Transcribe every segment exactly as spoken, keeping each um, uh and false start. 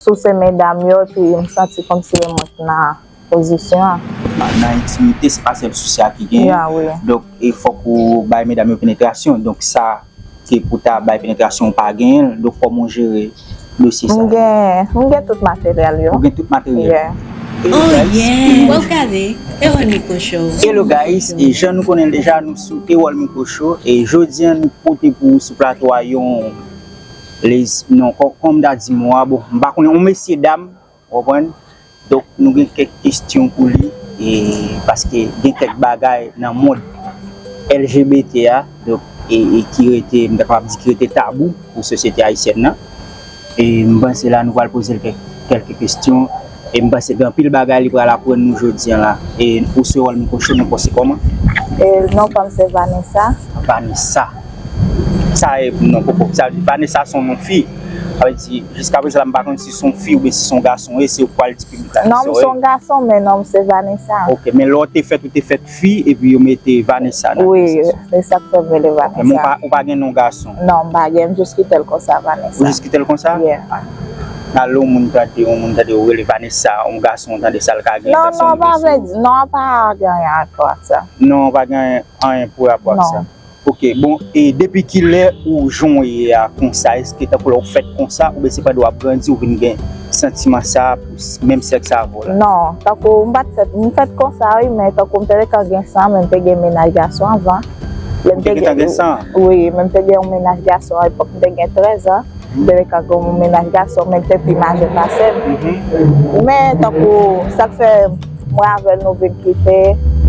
Souse medam yo, epi m santi kòmsi mwen t nan pozisyon an. Nan entimite, se pa sèl souse a ki genyen. Ya, wi. Donk, e fòk ou bay medam yo penetrasyon. Donk, sa ke pou ta bay penetrasyon ou pa genyen l. Donk, kòman w jere dosye sa? M gen, m gen tout materyèl yo. Ou gen tout materyèl? Yeah. Oh yeah! Wòl kale, Erol Micro Show. Hello guys, e jan nou konnen l deja, nou sou Erol Micro Show, e jodi a nou pote pou ou sou plato a yon les non, kò- kòm m ta di mo a, bon, m pa konnen, yon mesye dam, w konprann? Donk, nou gen kèk kesyon pou li, e paske gen kèk bagay nan mond L G B T a, donk, e, e ki rete, m ta kapab di ki rete tabou pou sosyete ayisyèn nan. E m panse la nou pral poze l kèk, kèlke kesyon. E m panse gen anpil bagay li pral aprann nou jodi a la. E ou sou Erol Micro Show, non pa w se kòman? E non pa m se Vanessa. Vanessa. Sa e non poko. Sa Vanessa se yon non fi. Sa vle di, jiska prezan la, m pa konn si se yon fi oubyen si se yon gason. E se ou k pral di piblik la. Non, m se yon gason, men non m se Vanessa. Ok, men lè w te fèt, ou te fèt fi, epi yo mete Vanessa nan Wi, sesyon. Se sa k fè m rele Ok, men ou Vanessa. pa, ou pa gen non gason. Non, m pa gen, m jis kite l konsa, Vanessa. Ou jis kite l konsa? Yeah. Alò, yon moun tande, yon moun tande ou rele Vanessa, yon gason tande sa l ka gen. Non, non, pa vle di, non, pa gen anyen ak sa. Non, pa gen anyen pou rapò ak sa. Ok, bon, e depi kilè ou jan w ye a konsa? Èske tankou lè w fèt konsa, oubyen se pandan w ap grandi ou vin gen santiman sa a pou s- menm sèks avè w la? Non, tankou m pa t fèt, m fèt konsa wi, men tankou m te gentan gen san, men m te gen mennaj gason avan. Lè m Ou te gentan gen san? Wi, men m te gen yon mennaj gason, epòk m te gen trèz an. M te gentan gen yon mennaj gason, men m te pi majè pase m. Men tankou sa k fè mwen avè l nou vin kite,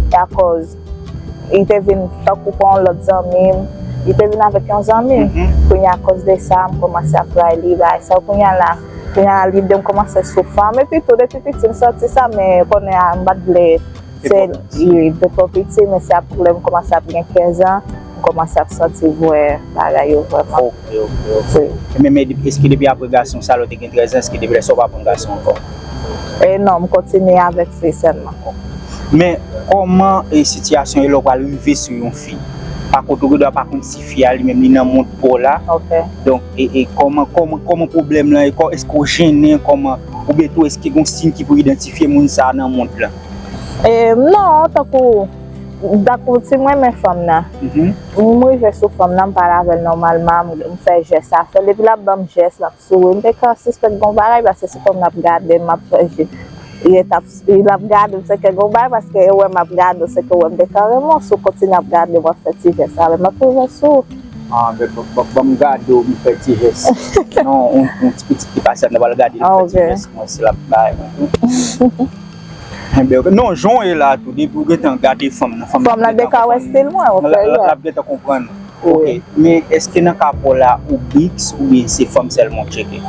e akòz li te vin tankou kon yon lòt zanmi m. Li te vin avèk yon zanmi m. Kounye a, akoz de sa, m kòmanse ap rayi li, bagay sa. Kounye a la, kounye a la, lide m kòmanse sou fanm. Epi tou, depi piti, m santi sa, men kounye a, m pa t vle. Se, wi, m te twò piti, men se apre lè m kòmanse ap gen kenz an, m kòmanse ap santi vre bagay yo vrèman. Ok, ok, ok. Men, men, èske depi apre gason sa, lè w te gen trèz an, èske depi lè sa w pa pran gason ankò? E non, m kontinye avèk fi sèlman. Men kòman e sitiyasyon e lè w pral rive sou yon fi? Pa kote ou gen dwa pa konn si fi a li menm li nan mond pa w la. Ok. Donk, e, e kòman, kòman, kòman pwoblèm lan e kò, èske w jennen, kòman, oubyen tou èske gen yon siy ki pou idantifye moun sa a nan mond lan? E non, tankou, tankou si m renmen fanm nan, m rive sou fanm nan, m pale avè l nòmalman, m, m fè jès afè l, epi l ap ban m jès, l ap souri, m te ka sispèk gon bagay, paske se kòm l ap gade m, m ap fè je, li t ap, l ap gade m, se ke gon bagay, paske e wè m ap gade w, se ke wè m te ka renmen w, si w kontinye ap gade m, w ap fè ti jès avè m, m ap rive sou ou. Ah, ban, ban, ban, ban m gade w, m fè ti jès. Non, yon, yon ti pitit ki pase ap nan pral gade l, m fè ti jès, mwen se l ap bay mwen tou. Enben, ok. Non, jan w ye la tou, depi w gentan gade fanm nan, fanm nan gentan konprann. Fanm nan dekawè stil mwen, ok, l ap gentan konprann. Ok, men èske nan ka pa w la ou biks oubyen se fanm sèlman w tcheke?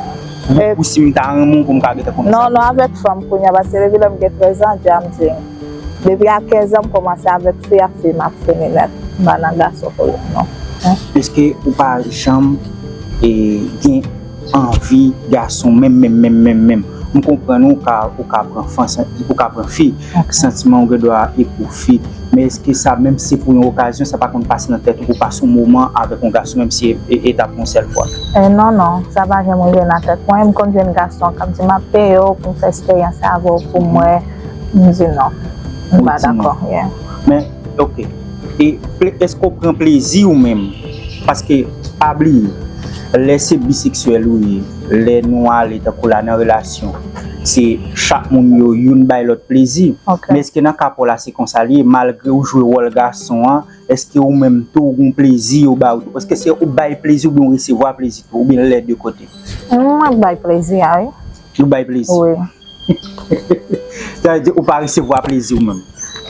Pou si m ta renmen w pou m ka gentan konn sa. Non, non, avèk fanm kounye a, paske depi lè m gen trèz an, dja m di, depi a kenz an, m kòmanse avèk fi, ak fi m ap fini nèt. M pa nan gason pou yo, non. Èske ou pa janm e, gen anvi gason menm, menm, menm, menm, menm? M konprann ou ka, ou ka pran fanm, ou ka pran fi. Santiman ou gen dwa e pou fi. Men èske sa menm si se pou yon okazyon, sa pa konn pase nan tèt ou pou pase yon moman avèk yon gason, menm si e, e t ap yon sèl fwa? E non, non, sa pa janm rive nan tèt mwen. M konn jwenn gason k ap di m ap peye w pou m fè esperyans avè w pou m wè. M di non. M pa dakò. Yeah. Men, ok. E ple- èske w pran plezi ou menm? Paske, pa bliye, lè se biseksyèl ou ye, lè nou ale tankou la nan relasyon, se chak moun yo youn bay lòt plezi. Ok. Men èske nan ka pa w la se konsa li ye, malgre ou jwe wòl gason an, èske ou menm tou ou gon plezi yo ba ou tou? Èske se ou bay plezi oubyen ou resevwa plezi tou? Oubyen lè de kote? Mwen bay plezi a, wi. Ou bay plezi? Wi. Sa vle di ou pa resevwa plezi ou menm?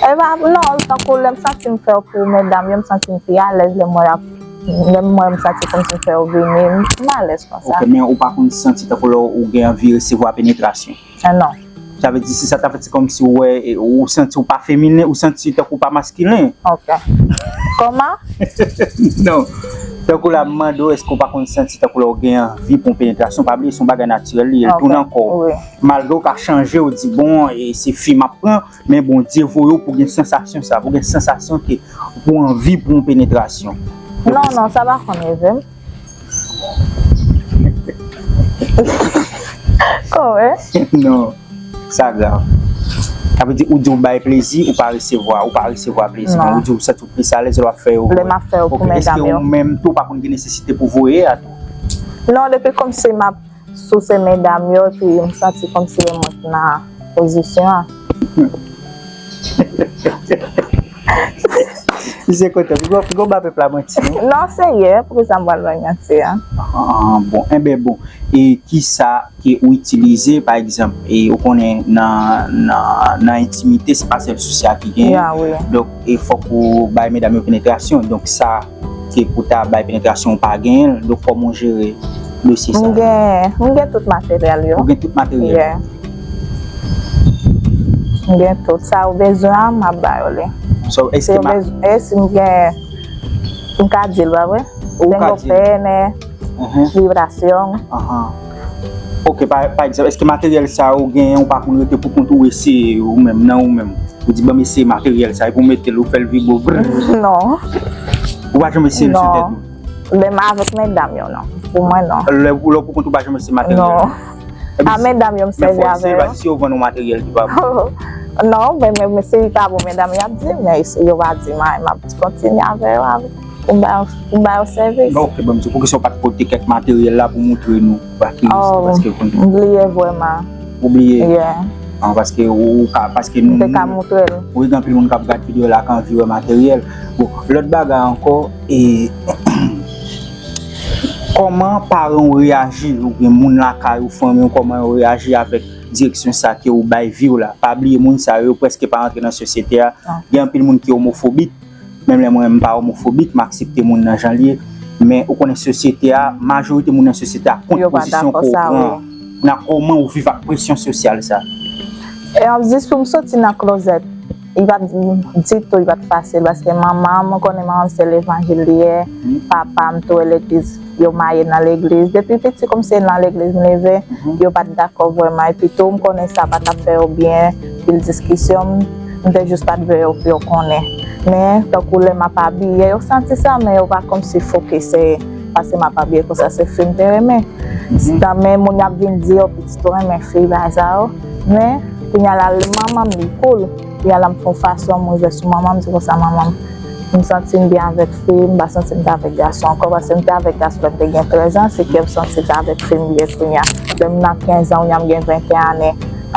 E pa, non, tankou lè m santi m fè w pou medam yo, m santi m pi alèz lè m wè y ap, lè m wè m santi kòmsi m fè yo vini, m alèz konsa. Ok, men ou pa konn santi tankou lè ou gen anvi resevwa penetrasyon? E non. Sa vle di si sa ta fèt se kòmsi ou wè, e, ou santi ou pa feminen, ou santi tankou ou pa maskilen. Ok. Kòman? Non. Tankou la m mande w, èske ou pa konn santi tankou lè ou gen anvi pou yon penetrasyon? Pa bliye se yon bagay natirèl li ye, l tou nan kò w. Malgre ou ka chanje, ou di bon, e se fi m ap pran, men Bondye voye w pou gen sansasyon sa, pou gen sansasyon ke ou anvi pou yon penetrasyon. Non, non, sa pa konn rive m. Ko, Non, sa grav. Sa vle di, ou di ou bay plezi, ou pa resevwa, ou pa resevwa plezi. Non. Ou di ou santi w plis alèz lè w ap fè yo. Lè m ap fè yo pou medam yo. Èske ou menm tou pa konn gen nesesite pou voye a tou? Non, depi kòmsi m ap souse medam yo, epi m santi kòmsi mwen nan pozisyon an. Misye kontan. Piga w ba pèp la manti, non? Non, serye, poukisa m pral bay manti a? Ah, bon, enben bon. E kisa ke ou itilize, pa egzanp, e ou konnen nan, nan, nan entimite, se pa sèl souse a ki genyen. Ya, wi. Donk, e fòk ou bay medam yo penetrasyon. Donk, sa ke pou ta bay penetrasyon ou pa genyen l, donk kòman w jere dosye sa? M gen, m gen tout materyèl yo. Ou gen tout materyèl? Yeah. M gen tout. Sa yo bezwen an, m ap ba yo li. So, si yo bezwen, e si m gen, m ka di l, pa vre? Ou ka di l. Tengopene, vibrasyon. Ahan. Ok, pa, pa egzanp, èske materyèl sa yo ou genyen, ou pa konn rete pou kont ou eseye ou menm, nan ou menm? Ou di, "Ban m eseye materyèl sa," epi w mete l, ou fè l vibre, brrr. Non. Ou pa janm eseye l sou tèt ou? Non. Menm avèk medam yo, non. Pou mwen, non. Lè, lè w pou kont ou pa janm eseye materyèl? Non. A, medam yo, m sèvi avè yo. Si yo vann yon materyèl ki pa bon. Non, men, men, men si li pa bon, medam yo ap di, men si yo pa di, m a, m ap kontinye avè yo, avè, pou m ba yo, pou m ba yo sèvis. Ok, ban m di, poukisa w pa t pote kèk materyèl la pou montre nou? Pa kiryozite, paske ou konn. M bliye vrèman. Ou bliye? Yeah. Ah, paske ou, ou ka, paske nou, m te ka montre l. Wi, gen anpil moun k ap gade videyo la k anvi wè materyèl. Bon, lòt bagay ankò, e, kòman paran w reyaji, oubyen moun lakay ou, fanmi w, kòman yo reyaji avèk direksyon sa ke ou bay vi w la? Pa bliye, moun sa yo, yo prèske pa rantre nan sosyete a. Gen anpil moun ki omofobik. Menm lè mwen menm m pa omofobik, m aksepte moun nan jan l ye. Men ou konnen sosyete a, majorite moun nan sosyete a kont pozisyon ke w pran. Yo pa dakò sa, wi. Nan kòman ou viv ak presyon sosyal sa? E, jis pou m soti nan klozèt, li pa t ditou, li pa t fasil, paske manman m, ou konnen manman m se levanjil li ye, papa m tou e legliz. Yo maye nan legliz. Depi piti, kòmsi nan legliz m leve, yo pa t dakò vrèman. Epi tou, m konnen sa pa t ap fè yo byen, pil diskisyon, m, m te jis pa t vle yo pou yo konnen. Men, tankou lè m ap abiye, yo santi sa, men yo pa kòmsi fokise, paske m ap abiye konsa, se fi m te renmen. Tan men moun y ap vin di yo, "Pitit ou renmen fi, bagay sa yo." Men, kounye a la, manman m, li cool. Kounye a la, m fè yon fason, m rive sou manman m, se konsa manman m. M santi m byen avèk fi, m pa santi m te avèk gason ankò, paske m te avèk gason lè m te gen trèz an, se ke m santi m te avèk fi m byen kounye a. Lè m nan kenz an, kounye a m gen venteyen ane,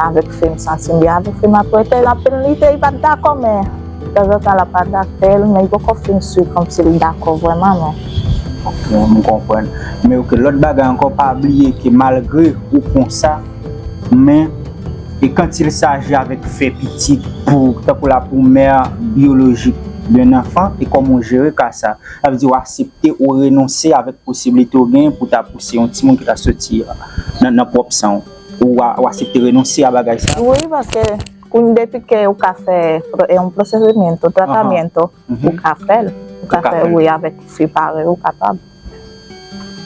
avèk fi m, santi m byen avèk fi m, ap rete l anpil, li te, li pa t dakò, men tanzantan l ap adapte l, men li poko fin si kòmsi l dakò vrèman, men. Ok, m konprann. Men ok, lòt bagay ankò, pa bliye ke malgre ou konsa, men e quand il s'agit avèk fè pitit pou, tankou la pou mè biyolojik d'un enfant, e kòman w jere ka sa? Sa vle di w aksepte ou renonse avèk posiblite w gen pou ta pouse yon timoun ki ta soti nan, nan pwòp san w. Ou a, ou aksepte renonse a bagay sa? Wi, paske kounye depi ke ou ka fè pro-, e yon prosesimiento, tratamiento, ou ka fè l. Ou ka fè l, wi, avèk fi parèy ou kapab.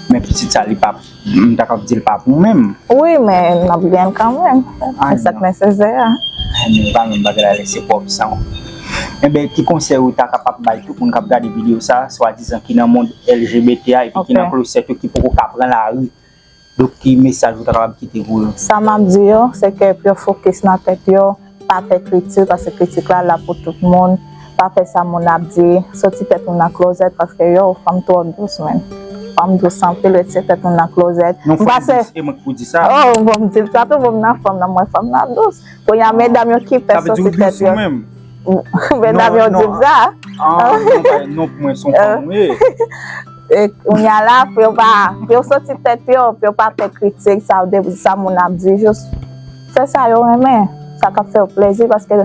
Men pitit sa, li pa, m ta kapab di l pa pou mwen menm. Wi, men n ap gen l kanmenm. Se sa k nesesè a. Men pa menm bagay la, lè se pwòp san w. Enben, ki konsèy ou ta kapab bay tout moun k ap gade videyo sa, swadizan ki nan mond L G B T a epi ki nan klozèt yo, ki poko ka pran lari? Donk, ki mesaj ou ta kapab kite pou yo? Sa m ap di yo, se ke pou yo fokis nan tèt yo, pa pè kritik, paske kritik la la pou tout moun. Pa pè sa moun ap di, soti tèt ou nan klozèt, paske yo, fanm twò dous, men. Fanm dous anpil, retire tèt ou nan klozèt. Non, fanm dous, e mwen k pou di sa. Oh, bon, m di l sa tou, bon, m nan fanm nan, mwen fanm nan dous. Kounye a, medam yo ki pè soti tèt yo. Medam yo di m sa. Ah, non, pa, non, pou mwen, se yon fanm, wi. E kounye a la, pou yo pa, pou yo soti tèt yo, pou yo pa pè kritik, sa, de, sa moun ap di, jis fè sa yo renmen, sa k ap fè yo plezi, paske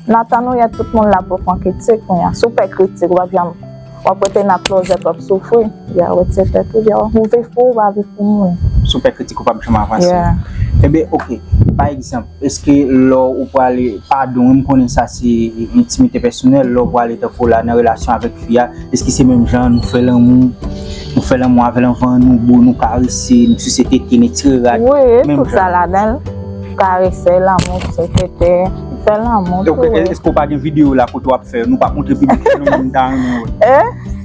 nan tan nou ye, tout moun la pou pran kritik kounye a. Si w pè kritik, w ap janm, w ap rete nan klozèt, w ap soufri. Ya, retire tèt ou, ya, ou viv pou ou, pa viv pou moun. Si w pè kritik, ou p ap janm avanse. Yeah. Enben, ok. Pa egzanp, èske lè w prale, padon, m konnen sa se entimite pèsonèl, lè w prale tankou la nan relasyon avèk fi a, èske se menm jan nou fè lanmou, nou fè lanmou avè l anvan nou bo, nou karese, nou sise tete n, etsetera? Wi, tout sa ladan l. Karese, lanmou, sise tete, fè lanmou tou, wi. Èske w pa gen videyo la kote w ap fè, nou p ap montre piblik la, non, men m ta renmen wè.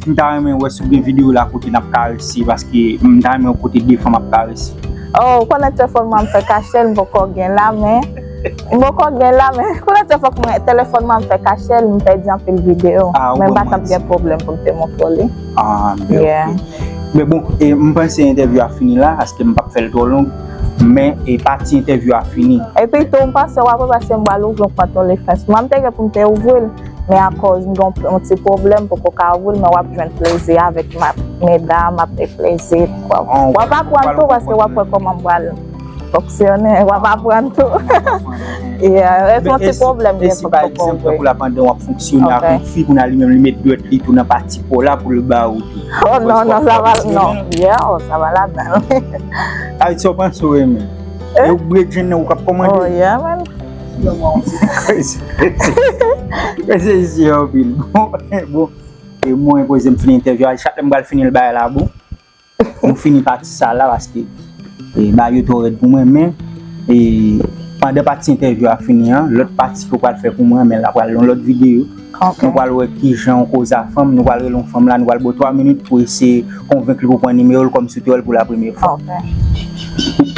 M ta renmen wè si w gen videyo la kote n ap karese, paske m ta renmen wè kote de fanm ap karese. Oh, ou konnen telefòn mwen m fè kache l, m poko gen la, men. M poko gen la, men konnen telefòn mwen, telefòn mwen m fè kache l, m pèdi anpil videyo. Ah, ou Men m ban pa t ap manti. Gen pwoblèm pou m te montre w li. Ah, ben, Yeah. ok. Men bon, e, m panse entèvyou a fini la, paske m p ap fè l twò long. Men e pati entèvyou a fini. Epi tou, m panse w apre paske m pral ouvri yon kont OnlyFans. Mwen, m te gen pou m te ouvri l, men akòz m gen yon ti pwoblèm, m poko ka ouvri l, men w ap jwenn plezi avèk m ap, medam, m ap gen plezi. W ap, Ah, w ap aprann pral tou, paske w ap wè kòman m pral fonksyone, w ap aprann tou. Yeah, se yon ti pwoblèm E gen si pou pa m poko egzanp, ouvri. Pou la pandan w ap fonksyone ak Ok. Yon fi, kounye a li menm li met dwèt li tou nan pati po la pou l ba ou tou. Oh non, non, sa va, Ou non. Yeah, oh, sa va ladan. Ay, sa w panse w renmen? Eh? E ou bredjenn nan ou k ap kòmande? Oh, yeah, man. Crazy, crazy, crazy anpil. Bon, bon. E mwen poze m fini entèvyou a, chak lè m pral fini l bay la, bon. Nou fini pati sa la, paske e, ba yo twò rèd pou mwen, men e, pandan pati entèvyou a fini an, lòt pati ke w pral fè pou mwen, men la pral yon lòt videyo. Ok. Nou pral wè kijan yon koz a fanm, nou pral rele yon fanm la, nou pral bo twa minit pou eseye konvenk li pou pran nimewo l kòm si w te wè l pou la premye fwa. Ok.